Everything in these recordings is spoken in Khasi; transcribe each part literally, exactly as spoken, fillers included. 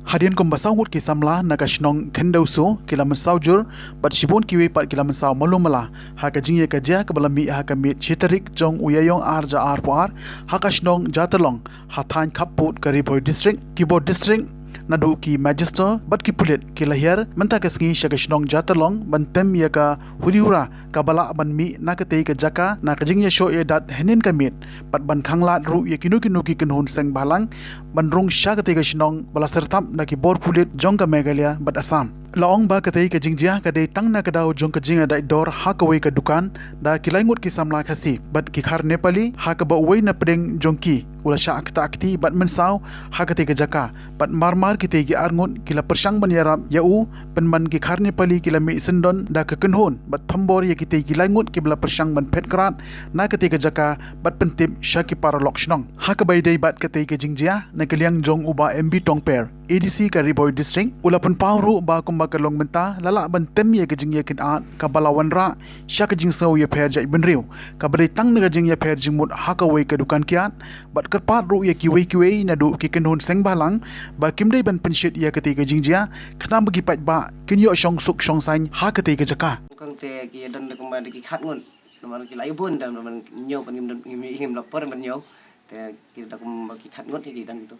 Hadien kumba saw ngut ki samla na ka shnong Khyndew Soo ki la mynsaw jur bad shibun kiwei pat ki la mynsaw malu mala ha ka jingïakajia kaba la mih ha ka miet shi tarik jong u Ïaïong arhajar arphew ar ha ka shnong Jatalong ha thaiñ khappud ka Ri Bhoi District. Ki bor district naduh ki magistrate bad ki pulit ki la hiar mynta ka sngi sha ka shnong Jatalong ban tem ïa ka huri hura kaba lah ban mih na katei ka jaka na ka jingïashoh ïadat hynnin ka miet bad ban khanglad ruh ïa kino kino ki kynhun seng bhalang ban rung sha katei ka shnong ba la syrthap da ki bor pulit jong ka Meghalaya bad Assam. La ong ba katei ka jingjia ka dei tang na ka daw jong ka jingïadait dor ha kawei ka dukan da ki lai ngut ki samla Khasi bad ki khar Nepali ha kaba uwei na pdeng jong ki u la shah ktah kti bad mynsaw ha katei ka jaka bad mar mar kitei ki ar ngut ki la pyrshang ban ïarap ïa u. Pynban ki khar Nepali ki la mih syndon da ka kynhun bad thombor ïa kitei ki lai ngut kiba la pyrshang ban phet krad na katei ka jaka bad pyntip sha ki paralok shnong. Ha kaba ïadei bad katei ka jingjia na ka liang jong u Bah M B Tongper, A D C ka Ri Bhoi District, u la pynpaw ruh ba kumba ka long mynta la lah ban tem ïa ka jingïakynad kaba la wanrah sha ka jingsngew ïapher jaitbynriew kaba dei tang na ka jingïapher jingmut ha kawei ka dukan kiad bad kyrpad ruh ïa kiwei kiwei naduh ki kynhun seng bhalang ba kim dei ban pynshit ïa katei ka jingjia khnang ba ki paidbah kin ïoh shong suk shong saiñ ha katei ka jaka. Kong te ki don da kumba da ki khat ngut. Namar ki la ïa bun da namar ñiew ban ngim don ngim ngim la por ban ñiew. Te ki da kumba ki khat ngut ki don tu.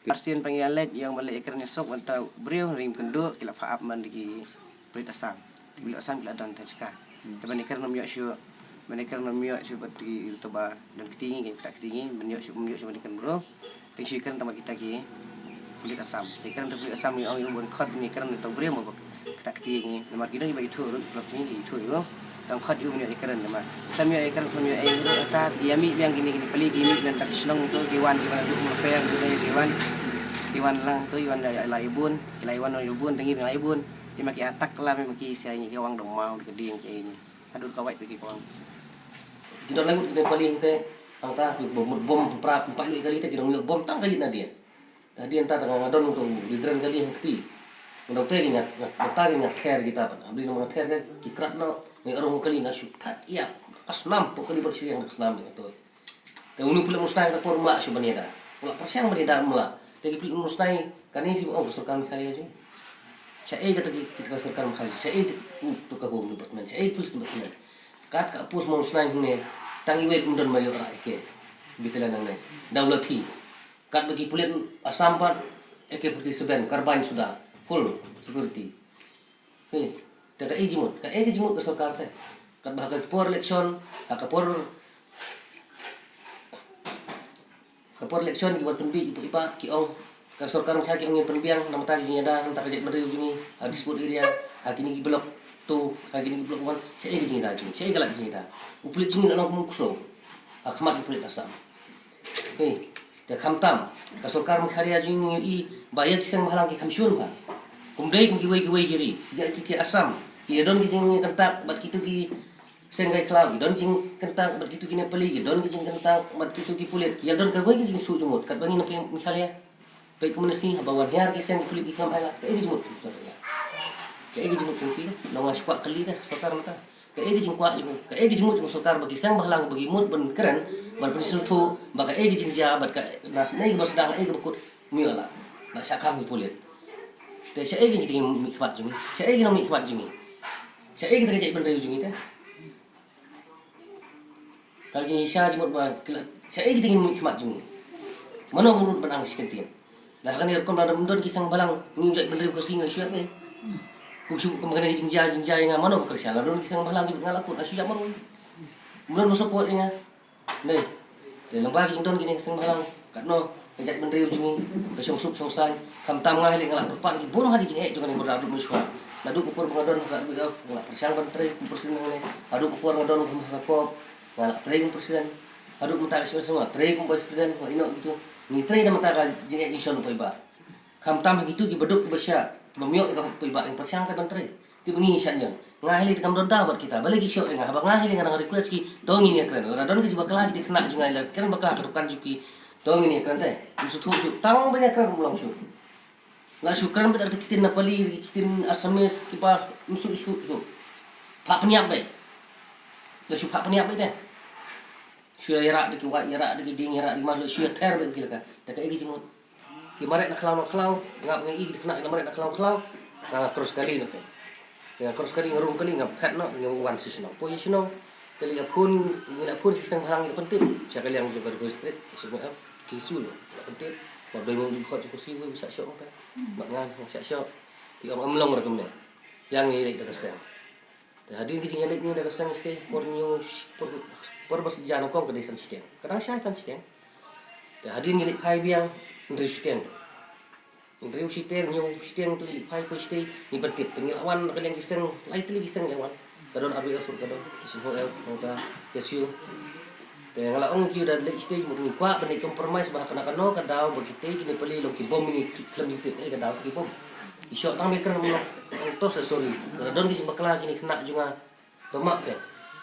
Arsien pang ïa leit ïa ma leit ïa kren ïa sok ban ta briew ring kynduh ki la pha ap man da ki pulit Assam. Ki pulit Assam ki la don ta jaka. Te ban ïa kren ym ïoh shuh. Ban ïa kren ym ïoh shuh bad ki to ba don kti ngi ki ta kti ngi ban ïoh shuh ym ïoh shuh ban ïa kren bro. Teng shu ïakren tang ba kita ki pulit Assam. Te ïakren tang pulit Assam ngi ong ïa u ban khot ngi ïakren tang briew mo ba kata kti ngi. Namar ki dang ïa ba ithuh ruh, lok ngi ïa ithuh ïa u. Tang khot ïa u ban ïa ïakren namar. Tam ïa ïakren tam ïa ïa ta ki ïa mih biang kini kini pali ki mih biang ta ki shnong to ki wan ki wan duk mo per ki wan ki wan. Ki wan lang to ki wan la ïa bun, ki la ïa wan ïa bun, tang ïa la ïa bun. Ki ma ki atak la ma ki sia ngi ki wang dong mau ki ding ki ngi. Haduh ka wait ki wang. Ki don langut ki pali hangte. Hangta ki bom bom pra empat kali te ki dong bom tang kali na dia. Te hadien ta tang nga don tu di dren kali hang kti. Nga dau te ngat ngat ta ngat kher kita pat. Abli nama ngat kher ki krat no ngi arung kali nga shu that ïa. Asnam pok kali ber siang nak snam tu. Te unu pulit musnai ka por mla shu bani da. Mla persiang bani da mla. Te ki pulit musnai kani phi ong ka sorkar Meghalaya ju. Sha ei kata ki kita ka sorkar Meghalaya. Sha ei tu ka home department. Sha ei police department. Kat ka pus musnai hne. Tang iwei kum don ba ïoh rak ke. Bitelan nang ne. Daulathi. Kat ba ki pulit Assam pat A K forty-seven, carbine suda, full security. Hei, te ka ei jingmut, ka ei ka jingmut ka sorkar te. Kat ba ha ka por election, ha ka por, ka por election ki wan pynbit ipa ipa ki ong ka sorkar Meghalaya ki ong ngin pynbiang namar ta ki jingïada namar ta ka jaitbynriew jong ngi ha dispute area ha kini ki block two ha kini ki block one. Sha ei ka jingïada jong ngi, sha ei ka lad jingïada. U pulit jong ngi la long kum u ksew ha khmat ki pulit Assam. Hei, te khamtam ka sorkar Meghalaya jong ngi i ba ïa ki seng bhalang ki kham shun bha. Kum dei kum kiwei kiwei ki ri, ïa ki ki Assam ki don ki jingkyntak bad kitu ki seng kai khlaw, ki don jingkyntak bad kitu ki Nepali, ki don ki jingkyntak bad kitu ki pulit, ki don kawei ki jingsuh jingmut kat ba ngi na Meghalaya. Peit kum nasi haba wan hiar ki seng ki pulit ki khlem ai lad. Kaei ka jingmut jong sorkar. Kaei ka jingmut jong ki. Long nga shu kwah kylli da sorkar mynta. Kaei ka jingkwah jong, kaei ka jingmut jong sorkar ba ki seng bhalang ba ki mut ban kren ban pynsngewthuh ba kaei ka jingjia bad ka na snei kaba sdang ei kaba kut. Ym ïoh lad. Na shah khang ki pulit. Te shaei ka jingmih khmat jong ngi. Shaei ka jingmih khmat jong ngi. Shaei ka jingmih khmat jong ngi te. Ka jingshisha jingmut ba ki la, shaei kita ngi mih khmat jong ngi. Mano mut ban ang shi kyntien. La kane rukom la don ki seng bhalang ngi jaitbynriew Khasi ngi shu ïap. Kum shu kum kane jingjia jingjia ïa nga mano ba kyrshan la don ki seng bhalang ngi nga la kut la shu ïap mano. Mano ba support ïa nga. Dei. Te lem bad ki jingdon kine ki seng bhalang. Katno ka jaitbynriew jong ngi ka shong suk shong saiñ. Khamtam nga hi lei nga la kyrpad ki bun ha ki jingeh jong kane ka border ruh mynshuwa. Naduh ka por ba nga don ka ruh nga la pyrshang ban trei kum president hangne. Haduh ka por nga don kum ha ka kop nga la trei kum president. Haduh mynta ka shuwa nga trei kum vice president nga ïehnoh kito. Ngi trei da mynta ka jingeh jingshon u paidbah. Khamtam ha kito kiba duk kiba shah kiba ym ïoh ïa ka paidbah ngi pyrshang ka ban trei. Kiba ngi shah ñion. Nga hi lei te kam don daw bad kita. Balei ki shoh ïa nga haba nga hi lei nga dang request ki to ngin ïakren. Lada don ki jingpakla ki dei khynnah jong nga ïa la kren bakla ka dukan jong ki to ngin ïakren te. Ym sngewthuh shuh tang ban ïakren ym long shuh. Nga shu kren bad ki ktien Nepali ki ktien Assamese kiba ym sngewthuh shuh. Phah pynïap beit. Nga shu phah pynïap beit te. Shu ïarap da ki wait ïarap da ki dieng ïarap da ki mask shu ïather beit ki laka. Te kaei ka jingmut. Ki Ki mareh na khlaw na khlaw, ngap ngi i ki khynnah ki la mareh na khlaw na khlaw, nga cross kali noh te. Nga cross kali, nga rung kali, nga phet noh, nga wan sha shnong. Poi sha shnong, te leit phone, ngi la phone sha ki seng bhalang, ngi la pyntip sha ka liang jong ka Ri Bhoi District, sha ka ki su la pyntip. Ba doi mo khot jong ka si wei, shah shoh te. Ba nga shah shoh. Te ong ym long ruh kumne. Ïa ngi leit da ka seng. Te hadien ka jingïaleit ngi da ka seng shatei, por hynñiew, por, por ba sdang nyngkong ka dei san shiteng. Ka dang shai san shiteng. Te hadien ngi leit phai biang, hynriew shiteng. Hynriew shiteng, hynñiew shiteng, to ngi leit phai poi shatei, ngi pyntip. Te ngi la wan na ka liang ki seng, lai tylli ki seng ngi la wan. Ka don R B F ruh ka don, ki seng hoi, nangta, K S U. Te nga la ong ïa ki, da leit shatei mut ngi kwah ban leit compromise ba ha kano kano ka daw ba kitei ki Nepali long ki bom, ngi khlem ïa tip ei ka daw ki bom. Ki shoh tang ba kren, ong to sa sorry. Lada don ki jingbakla kine ki khynnah jong nga, to map te.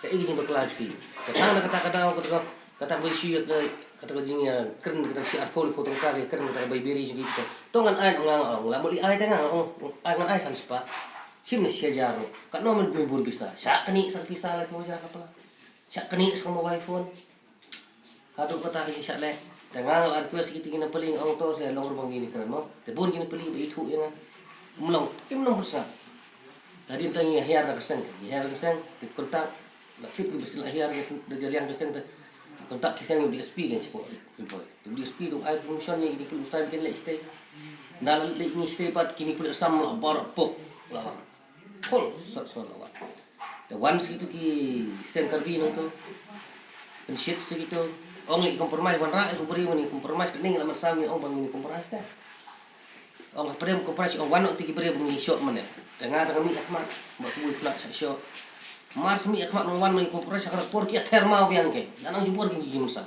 Kaei ki jingbakla jong ki? Te tang da kata ka daw, kata ka, kata ka bai shu ïa ka, kata ka jingïakren, kata ka shi arphew laiphew tyngka ka ïakren, kata ka bai biri jong ki. To ngan ai, ong nga, ong la mut lei ai te nga, ong ai, ngan ai san spah. Shim na shi hajar ruh. Katno mynta bun pisa? Shah knieh sa ka pisa laiphew hajar ka pla. Shah knieh sa ka mobile phone. Haduh kata ka jingshah leh. Te nga la request ïa kine ki Nepali, nga ong to sa long ruh ba ngin ïakren mo. Te bun ki Nepali ba ithuh ïa nga. Ym long, kim long pyrshah. Te hadien te ngi hiar da ka seng, ngi hiar da ka seng, te kontak, la tip ki ba shu la hiar da ka seng, da ka liang ka seng te. Kontak ki seng U D S P kan shu poi. Te U D S P to ai permission ïa kine ki u sai ba kin leit shatei. Nda la leit ngi shatei pat kine ki pulit Assam la baroh pok. La wan. Khol sot sot la wan. Te wan sa kito ki seng Karbi nangto. Pynshit sa kito. Ong ngi compromise, wanrah ïa u briew, ngi compromise, kane ngi la mynsaw, ngi ong ba ngin compromise te. Ong hapdeng compromise, ong wan noh kito ki briew ba ngi shoh mynne. Te nga te nga mih ha khmat, ba kawei khynnah shah shoh. Mar shu mih ha khmat, ong wan noh compromise, ha kane por ki ïather maw biang ki. Nang jubor ki ngi mynsaw.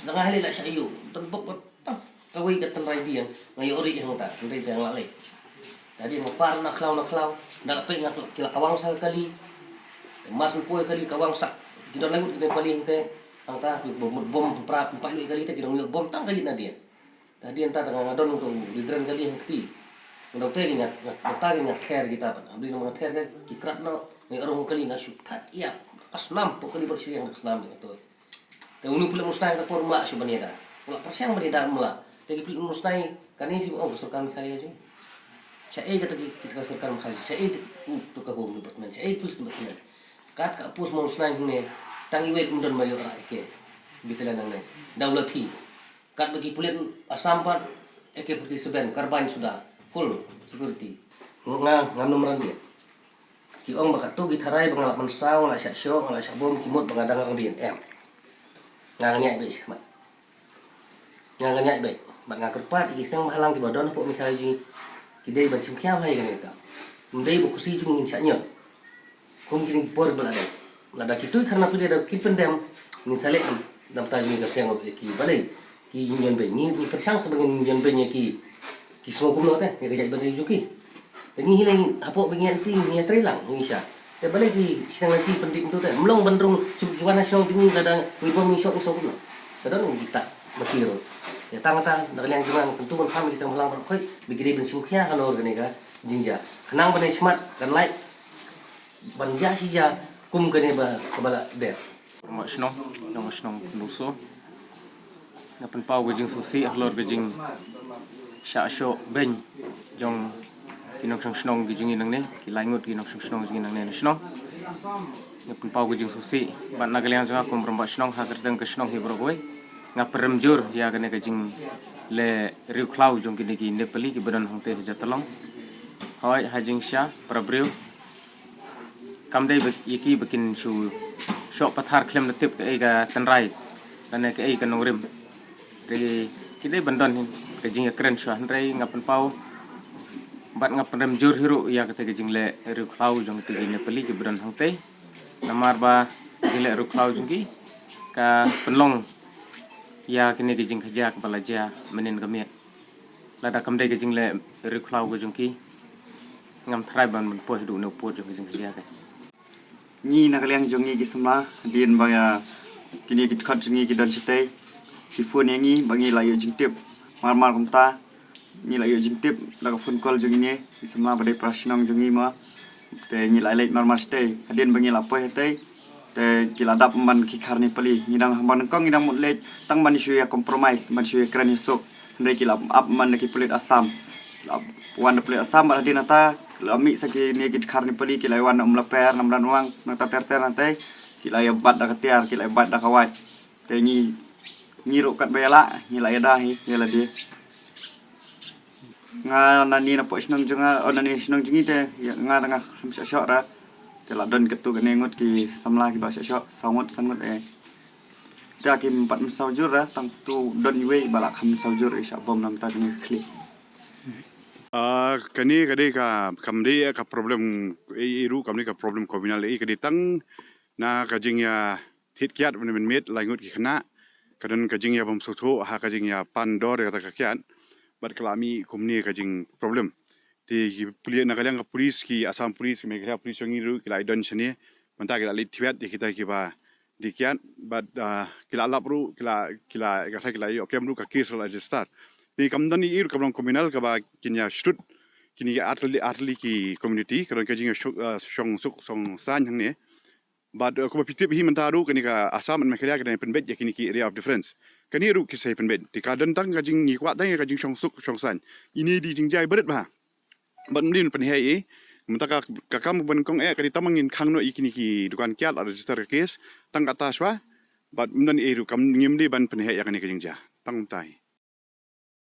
Te nga hali la shah ïoh. Don bok bok. Tang kawei ka tynrai dieng, nga ïoh ri hangta, tynrai dieng la lei. Te hadien nga par na khlaw na khlaw, da la peit nga ki la kawang sa ka kali. Mar shu poi kali kawang sa, ki don la ngut ki Nepali hangte, hangta ki bom, bom pra, pynpait lut kali te ki dang ïoh bom tang kali na dieng. Te hadien ta nga, nga don ka u ri dren kali hangkti. Nga dang te ki nga, nga ta ki nga ther kita pat. Abri nga ther ki krat na, nga ïoh rong kali nga shu that ïa, ka snam, pok kali bad shi yang ka snam ïa to. Te uni pulit Mawlai ka por mla shu ban ïada. Mla pyrshang ban ïada mla. Te ki pulit Mawlai kane phi ong ka sorkar Meghalaya jong. Shaei kata ki, kita ka sorkar Meghalaya. Shaei tu, tu ka Home Department. Shaei Police Department. Kat ka post Mawlai hangne. Tang iwei kum don ba ïoh rai ke. Bitelan hangne. Dawlathi. Kat ba ki pulit Assam pat A K forty-seven, carbine suda. Full security. Nga, nga num ran dia. Ki ong ba katto ki tharai ba nga la mynsaw, nga la shah shoh, nga la shah bom, ki mut ba nga dang rangdien, em. Nga ngeit beit shakhmat. Nga ngeit beit. Bad nga kyrpad ïa ki seng bhalang kiba don hapoh Meghalaya jong ngi, ki dei ban shim khia bha ïa kane ka kam. Ym dei ba khusi jong ngi ngin shah ñion. Kum kine ki por ba la dei. Lada kito ki kharna pule da ki pyndem, ngin sa leh namta jong ngi ka seng, ki balei. Ki ñion beiñ, ngi, ngi pyrshang sa ba ngin ñion beiñ ïa ki, ki sngew kumno te, ïa ka jaitbynriew jong ki. Te ngi hi lei hapoh ba ngi anti, ngi ïatrei lang, ngi sha. Te balei ki shnong lynti pyndih kumto te, ym long ban rung, shu ki wan na shnong jong ngi lada ngi bom ngi shoh ngi sngew kumno. Ka don ngi ktah, ba ki ruh. Ïa tang kata, na ka liang jong nga, nga kyntu ban pham ïa ki seng bhalang baroh khoit, ba ki dei ban shim khia halor kane ka jingjia. Khnang ban ïa shmat, kan lait, ban jia shi jia, kum kane ba, kaba la dep. Rangbah shnong, jong ka shnong Kynduso. Nga pynpaw ka jingsngewsih halor ka jingshah shoh beiñ jong ki nongshong shnong ki jong ngi nangne, ki lai ngut ki nongshong shnong jong ngi nangne na shnong. Nga pynpaw ka jingsngewsih, bad na ka liang jong nga kum rangbah shnong ha kyrteng ka shnong hi baroh kawei. Nga pynrem jur ïa kane ka jingleh riewkhlaw jong kine ki Nepali kiba don hangtei ha Jatalong. Hooid ha jingshisha, para briew. Kam dei ba ïa ki ba kin shu shoh pathar khlem da tip kaei ka tynrai lane kaei ka nongrim. Te ki dei ban don hi ka jingïakren shuwa, hynrei nga pynpaw bad nga pynrem jur hi ruh ïa kata ka jingleh riewkhlaw jong kito ki Nepali kiba don hangtei. Namar ba ka jingleh riewkhlaw jong ki ka pynlong ïa kine ki jingkhajia kaba la jia mynnin ka miet. Lada kam dei ka jingleh riewkhlaw ka jong ki, ngam tharai ban, ban poi haduh ne u pud jong ka jingkhajia ka. Ngi na ka liang jong ngi ki samla, hadien ba ïa kine ki dkhot jong ngi ki don shatei, ki phone ïa ngi ba ngi la ïoh jingtip. Mar mar kumta ngi la ïoh jingtip da ka phone call jong ngi ne, ki samla ba dei para shnong jong ngi ma. Te ngi la leit mar mar shatei, hadien ba ngi la poi hatei. Te ki la dap ban ki khar Nepali, ngi dang haba nyngkong ngi dang mut leit tang ban shu ïa compromise, ban shu ïa kren ïa suk. Hynrei ki la ap man da ki pulit Assam. La wan da pulit Assam bad hadien nangta la mih sa kine ki dkhar Nepali ki la wan na Umlaper, na Mradwang, nangta ter ter nangta ki la ïa bat da ka tiar, ki la ïa bat da ka wait. Te ngi ngi ruh katba ïa lah ngi la ïa da hi ïa lade. Nga nani na pok shnong jong nga, oh nani shnong jong ngi te ïa nga da nga kham shah shoh ra. Te la don katto katne ngut ki samla kiba shah shoh, saw ngut san ngut eh. Te kim pat mynsaw jur ra, tang tu don iwei ba la kham mynsaw jur eh, shah bom namta kane ka khlieh. Ah, kane ka dei ka, kam dei ka problem, eh, eh, ruh kam dei ka problem communal eh, ka dei tang na ka jingïa thied kiad ban mynmiet lai ngut ki khynnah, ka don ka jingïa bym sngewthuh ha ka jingïa pan dor ïa kata ka kiad, bad ka la mih kumne ka jing problem. Te ki pulit na ka liang ka pulit, ki Assam Police, ki Meghalaya Police jong ngi ruh ki la ïa don shane, mynta ki la leit thied ïa kita kiba die kiad, bad, ah, ki la lap ruh, ki la, ki la, ka ki la ïoh kem ruh ka case la register. Te kam don ei ruh ka long criminal kaba kin ïa stud kine ki artylli, artylli ki community, ka don ka jingïa shong, ah, shong suk shong saiñ hangne. Bad, eh, kumba phi tip hi mynta ruh kane ka Assam and Meghalaya ka dang pynbeit ïa kine ki area of difference. Kane ruh ki sa pynbeit. Te ka don tang ka jing, ngi kwah tang ïa ka jingshong suk shong saiñ. Ine i dei jingjia ba rit bha. Bad ym dei ban pynheh ei. Mynta ka, ka kam ba nyngkong eh ka dei tang ba ngin khang noh ïa kine ki dukan kiad la register ka case. Tang kata shuwa. Bad ym don ei ruh, kam, ngim dei ban pynheh ïa kane ka jingjia. Tang mynta hi.